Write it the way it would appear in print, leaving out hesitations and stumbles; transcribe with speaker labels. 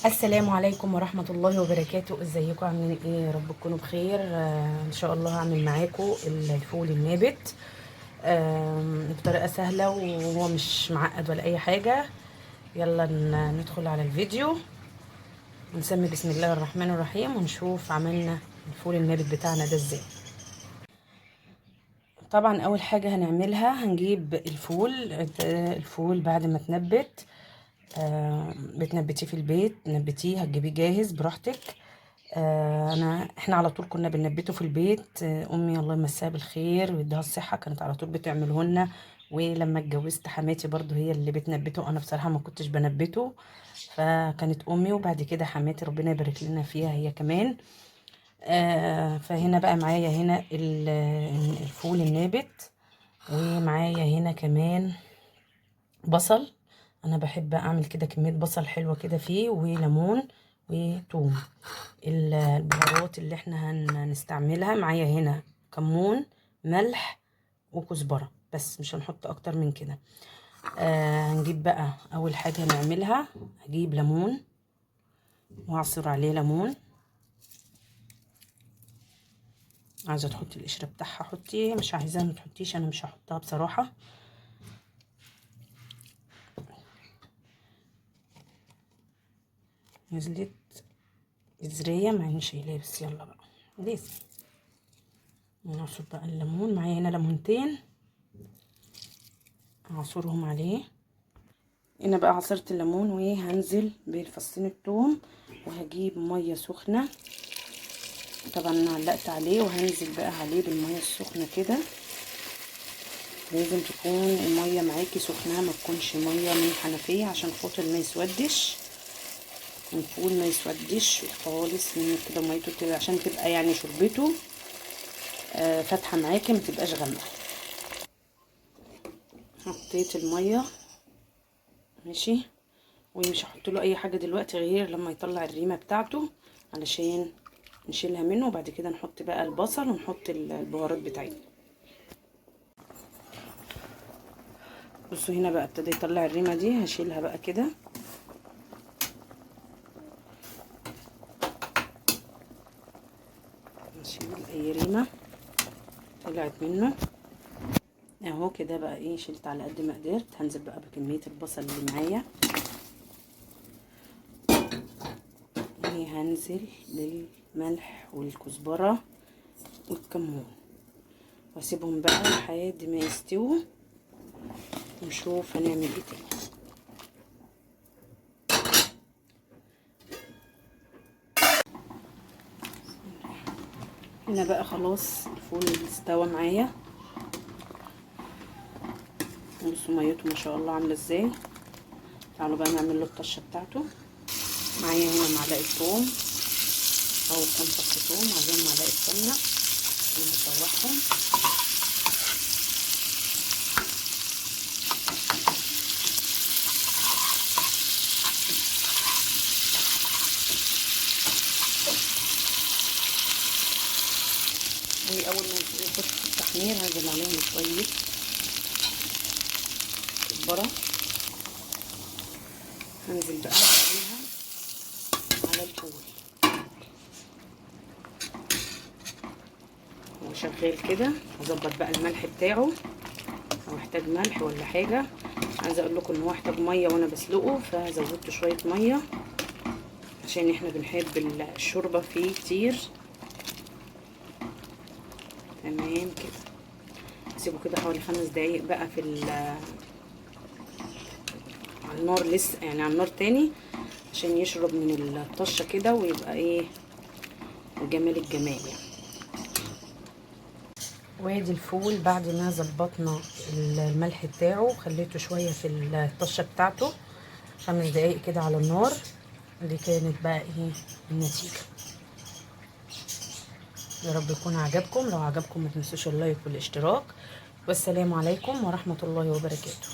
Speaker 1: السلام عليكم ورحمة الله وبركاته. ازيكم؟ عاملين ايه؟ يا رب تكونوا بخير. ان شاء الله هعمل معاكم الفول النابت بطريقة سهلة وهو مش معقد ولا اي حاجة. يلا ندخل على الفيديو ونسمي بسم الله الرحمن الرحيم ونشوف عملنا الفول النابت بتاعنا ده ازاي. طبعا اول حاجة هنعملها هنجيب الفول بعد ما تنبت، بتنبتيه في البيت، نبتيه هتجيبيه جاهز براحتك. احنا على طول كنا بننبته في البيت. امي الله يمسها بالخير ويديها الصحة كانت على طول بتعمله لنا، ولما اتجوزت حماتي برضو هي اللي بتنبته، انا بصراحة ما كنتش بنبته، فكانت امي وبعد كده حماتي ربنا يبارك لنا فيها هي كمان. فهنا بقى معايا هنا الفول النابت، ومعايا هنا كمان بصل. انا بحب اعمل كده كمية بصل حلوة كده فيه، وليمون وتوم. البهارات اللي احنا هنستعملها معايا هنا كمون، ملح، وكزبره، بس مش هنحط اكتر من كده. هنجيب بقى اول حاجة هنعملها، هجيب ليمون واعصر عليه ليمون. عايزه تحطي القشرة بتاعها حطي، مش عايزاها ما تحطيش، انا مش هحطها بصراحة. نزلت جزريه مع اني شايلاه، بس يلا بقى لازم نعصر بقى الليمون. معايا هنا ليمونتين اعصرهم عليه. هنا بقى عصرت الليمون، وهنزل بالفصين الثوم، وهجيب مية سخنة، طبعا انا علقت عليه، وهنزل بقى عليه بالمية السخنة كده. لازم تكون المية معاكي سخنة، ما تكونش مية من الحنفية عشان خاطر ما يسودش الفول، ما يسودش خالص من كده ميته، عشان تبقى يعني شربته فاتحة معاكي، ما تبقاش غامقه. حطيت المية ماشي، ومش هحط له اي حاجة دلوقتي غير لما يطلع الريمه بتاعته علشان نشيلها منه، وبعد كده نحط بقى البصل ونحط البهارات بتاعتنا. بصوا هنا بقى ابتدى يطلع الريمه دي، هشيلها بقى كده. نشيل اي ريمه طلعت منه اهو كده بقى. ايه، شلت على قد ما قدرت. هنزل بقى بكمية البصل اللي معايا، وهنزل بالملح والكزبره والكمون، واسيبهم بقى لحد ما يستووا ونشوف هنعمل ايه تاني. هنا بقى خلاص الفول استوى معايا، بصوا ميته ما شاء الله عامله ازاي. تعالوا بقى نعمل له الطشه بتاعته. معايا هنا معلقه ثوم او كام فص ثوم، عليهم معلقه سمنه ونشوحهم. واول ما يخش في التحمير هنزل عليهم شوية كزبره، هنزل بقى عليها على الفول. هو شغال كده، هظبط بقى الملح بتاعه لو احتاج ملح ولا حاجة. عايزه اقول لكم ان هو احتاج مية وانا بسلقه، فزودت شوية مية عشان احنا بنحب الشوربة فيه كتير. تمام كده، سيبه كده حوالي 5 دقايق بقى في على النار، لسه يعني على النار تاني، عشان يشرب من الطشه كده ويبقى ايه جمال الجمال يعني. وادي الفول بعد ما ظبطنا الملح بتاعه، خليته شوية في الطشه بتاعته 5 دقايق كده على النار. دي كانت بقى ايه النتيجة. يا رب يكون عجبكم، لو عجبكم ما تنسوش اللايك والاشتراك، والسلام عليكم ورحمة الله وبركاته.